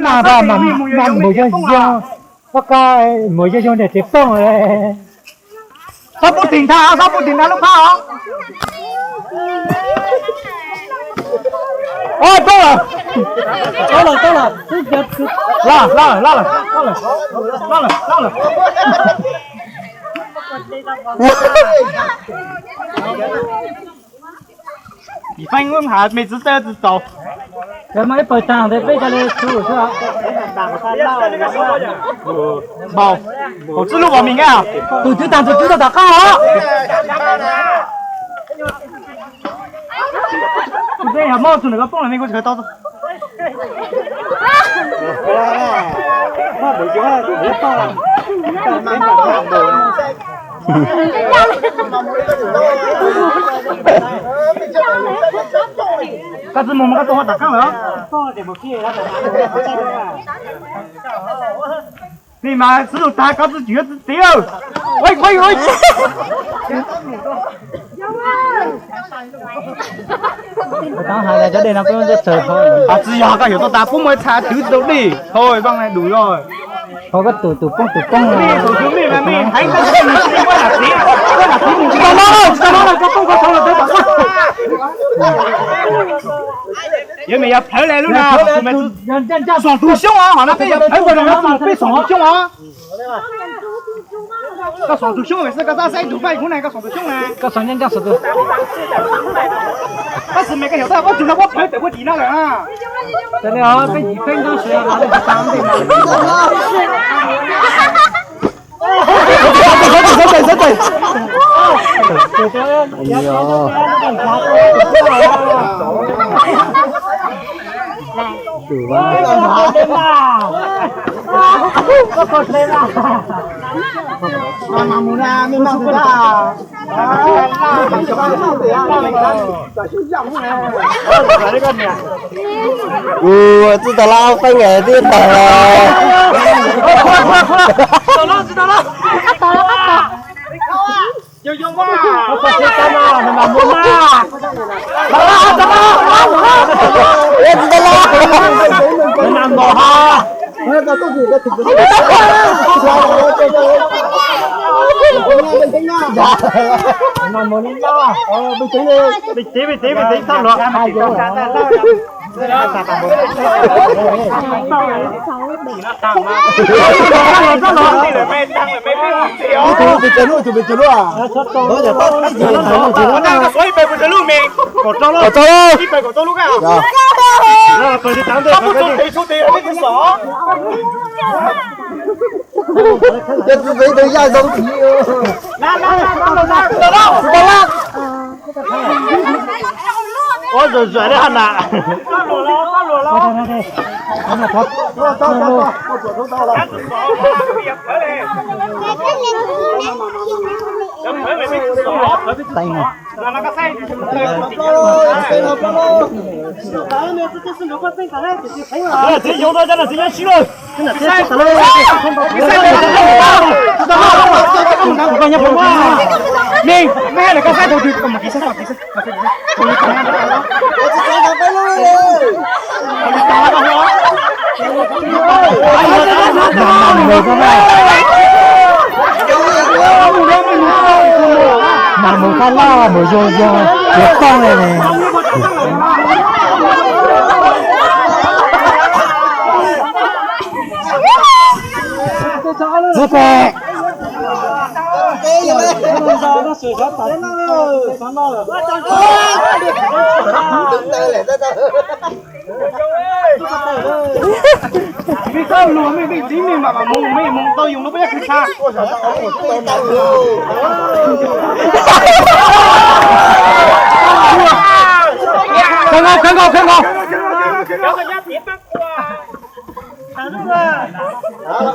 Mus yog yog, koj mus yog yog niam tsev poob. Txhob pub tig ntag, txhob pub tig ntag lub phab os. Poob lawm. Los, los, los lawm, los lawm, los lawm, los lawm. Yim Feej lub hav me txwv txawj txwv txaus. Cov mas ib pawg tag ntawd peb cov li xwb. Npaum, npaum tswb lub vos mis nqa. Tus twv tag tus twv tau tom qab os. Peb yog mob tus nws ko poob los me kuv tsis tau. Koj tsis mus mas koj tuaj tom qab lawm. Peb mas xwb lus tag koj tsis txwv txiv. Tsis yog koj yuav tau tas pub muaj txha twv tsis tau dej, thôi văng này đủ rồi. Ho koj tus tus poob tus poob. Tsis tau no, tsis tau no, koj poob koj tau los tau. Yog mày yog plhawv le lub na, xoom tus xyoob os, hom no peb yog plhawv koj no, peb xoom tus xyoob os. Koj xoom tus xyoob, xwb koj tab xeeb tus paj kuv ne, koj xoom tus xyoob na. Koj xoom ncaj ncaj xoom tus. Tab sis mày koj xyov tab, ua tug no ua plhawv tawm ua tim no lawm na. Peb yim peb ntawd xwb. Kuv tsis tau lab feeb es twb tawg. Ua zom zaws li hab na. Txiv yoov rau cov no txiv nyob sib lawm. Mas mus qab laj mus zoo zoo, yuav tooj li ne. Txiv pem. Mej txhob luag mej, mej txiv mej mam mam mus, mej mus tau yus no peb yog kws tshaj. Kawg nkaus, kawg nkaus, kawg nkaus.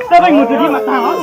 Koj pheej mus tsis li mas tag os.